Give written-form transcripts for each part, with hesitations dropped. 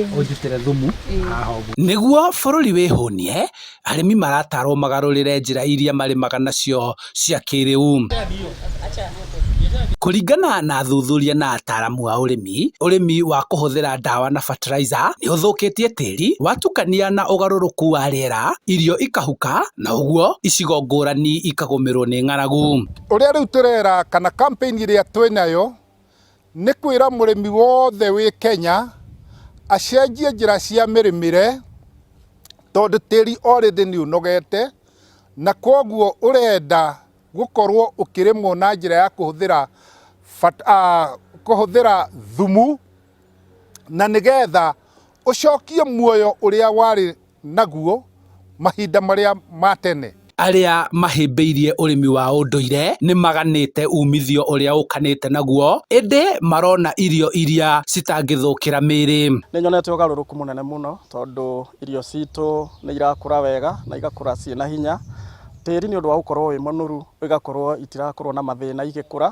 Ũnjutĩre thumu haha ũguo. Nĩguo bũrũri wĩhũnie, arĩmi maratarwo magarũrĩre njĩra iria marĩmaga nacio cia kĩrĩu. Kũringana na athuthuria na ataramu a ũrĩmi, ũrĩmi wa kũhũthĩra ndawa na fertilizer nĩ ũthũkĩtie tĩri watukania na ũgarũrũku wa rĩera, irio ikahuka na ũguo icigo ngũrani ikagũmĩrwo nĩ ng'aragu. Ũrĩa rĩu tũrera kana campaign ĩrĩa twĩnayo nĩ kwĩra mũrĩmi wothe wĩ Kenya acenjie njĩra cia mĩrĩmĩre tondũ tĩri already nĩ ũnogete na kwoguo ũrenda gũkorwo ũkĩrĩmwo na njĩra ya kũhũthĩra kũhũthĩra thumu na nĩgetha ũcokie muoyo ũrĩa warĩ naguo mahinda marĩa ma tene. Arĩa mahĩmbĩirie ũrĩmi wa ũndũire nĩ maganĩte umithio ũrĩa ũkanĩte naguo, ĩndĩ marona irio iria citangĩthũkĩra mĩĩrĩ. Nĩ nyonete ũgarũrũku mũnene mũno tondũ irio citũ nĩ irakũra wega na igakũra ciĩna hinya. Tĩri nĩ ũndũ wa gũkorwo wĩ mũnoru igakorwo itirakorwo na mathĩna igĩkũra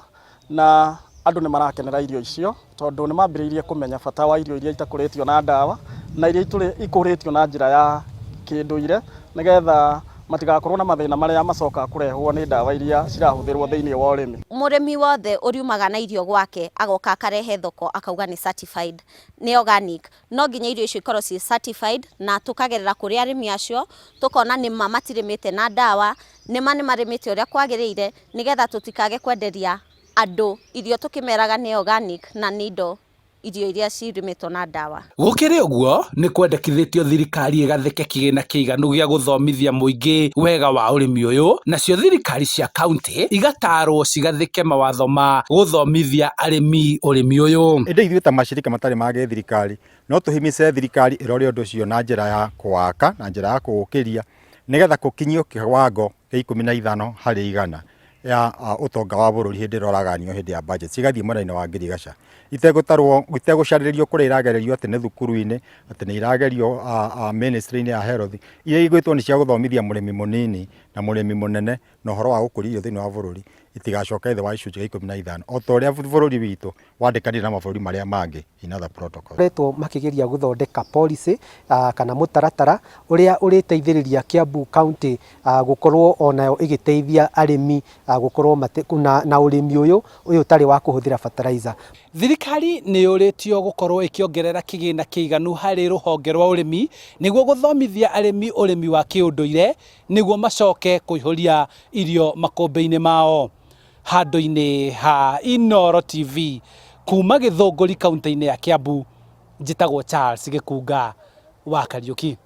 na andũ nĩ marakenera irio icio tondũ nĩ mambĩrĩirie kũmenya bata wa irio iria itakũrĩtio na ndawa na iria ikũrĩtio na njĩra ya kĩndũire nĩgetha matigakorwo na mathĩna marĩa macokaga kũrehwo nĩ ndawa iria cirahũthĩrwo thĩinĩ wa ũrĩmi. Mũrĩmi wothe ũriumaga na irio gwake agoka akarehe thoko akauga nĩ certified, nĩ organic, no nginya irio icio ikorwo ciĩ certified na tũkagerera kũrĩ arĩmi acio tũkona nĩma matirĩmĩte na ndawa, nĩma nĩ marĩmĩte ũrĩa kwagĩrĩire nĩgetha tũtikage kwenderia andũ irio tũkĩmeraga nĩ organic na nĩ indo irio iria cirĩmĩtwo na ndawa. Gũkĩrĩ ũguo, nĩ kwendekithĩtio thirikari ĩgathĩke kĩgĩna kĩiganu gĩa gũthomithia mũingĩ wega wa ũrĩmi ũyũ, nacio thirikari cia kauntĩ igatarwo cigathĩke mawatho ma gũthomithia arĩmi ũrĩmi ũyũ. Ĩndĩ ithuĩ ta mashirika matarĩ ma gĩthirikari no tũhimice thirikari ĩrore ũndũ ũcio na njĩra ya kũwaka na njĩra ya kũũkĩria nĩgetha kũkinyio kĩwango gĩa 15% ya ũtonga wa bũrũri hĩndĩ ĩrĩa ũraganio hĩndĩ ya budget cigathiĩ mwena-inĩ wa ngirigaca itegũtarwo itegũcarĩrio kũrĩa iragererio atĩ nĩ thukuru-inĩ atĩ nĩ iragerio ministry-inĩ ya health iria igwĩtwo nĩ cia gũthomithia mũrĩmi mũnini na mũrĩmi mũnene na ũhoro wa gũkũria irio thĩinĩ wa bũrũri itigacoke thĩ wa gĩcunjĩ gĩa 15 o ta ũrĩa bũrũri witũ wandĩkanire na mabũrũri marĩa mangĩ in other protocols. Koretwo makĩgeria gũthondeka policy kana mũtaratara ũrĩa ũrĩteithĩrĩria Kiambu County gũkorwo onayo ĩgĩteithia arĩmi gũkorwo na ũrĩmi ũyũ ũyũ ũtarĩ wa kũhũthĩra fertilizer. Thirikari nĩ yũrĩtio gũkorwo ĩkĩongerera kĩgĩna kĩiganu harĩ rũhonge rwa ũrĩmi nĩguo gũthomithia arĩmi ũrĩmi wa kĩũndũire nĩguo macoke kũihũria irio makũmbĩ-inĩ mao. Handũ-inĩ ha Inooro TV kuma Gĩthũngũri kaunti-inĩ ya Kiambu, njĩtagwo Charles Gĩkunga wa Kariũki.